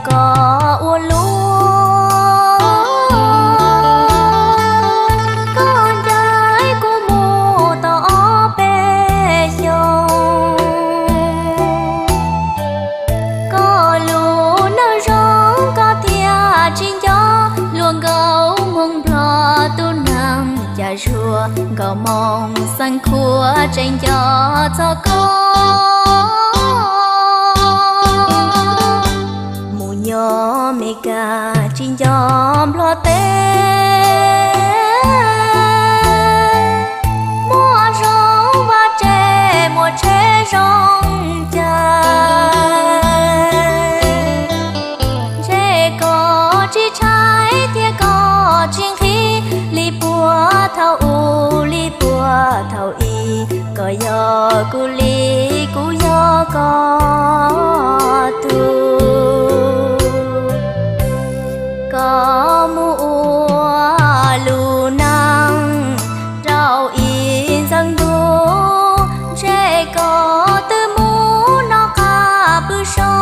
Koj ua luaj, koj ncaim kuv mus tau ob peb xyoos. Koj lus neej zoo koj thiaj tsis nco, luag nkauj Hmoob Nplog tus neeg cas zuag, nkauj Hmoob Xeev Khuam tseem nco txog koj. Mus nyob Meskas tsis nco Nplog teb, muaj zoo vaj tse muaj tsheb zoo cai. Ntshe koj tsis tshaib thiab koj tsis nqhis, li puag thaum ub li puag thaum i, koj yog kuv li kuv yog koj tug. Koj mus ua lub neej rau ib ntxeev ntuj, ntshe koj twb mus noj qab pw so.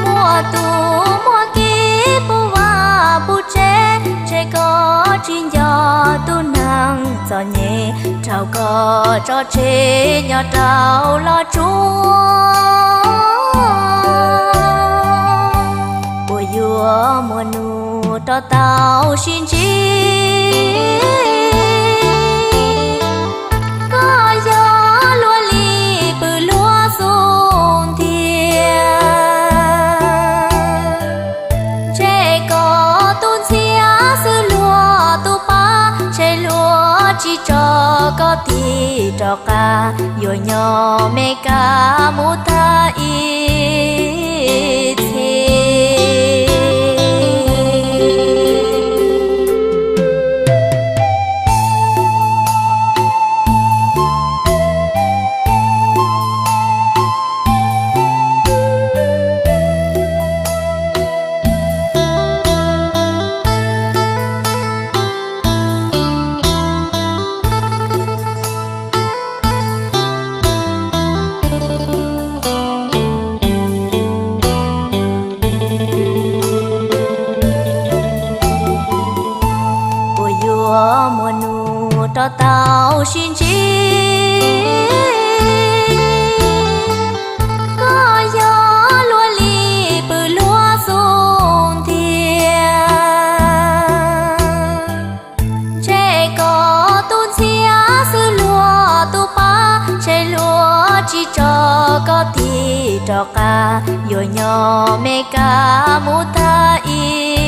Muaj tus muaj ki puv vaj puv tsev, ntshe koj tsis nco tus neeg txom nyem, rau koj tso tseg nyob rau los tsuas. Puas yuav muaj nus rov tau sib ntsib, koj yog luag li pw luag xub ntiag. Ntshe koj tus ntxhiab xwb luag tus pab, ntshe luag tsis tso koj tig rov qab, yuav nyob Meskas mus tag ib txhis. Puas yuav muaj nus rov tau sib ntsib, koj yog luag li pw luag xub ntiag. Ntshe koj tus ntxhiab xwb luag tus pab, ntshe luag tsis tso koj tig rov qab, yuav nyob Meskas mus tag ib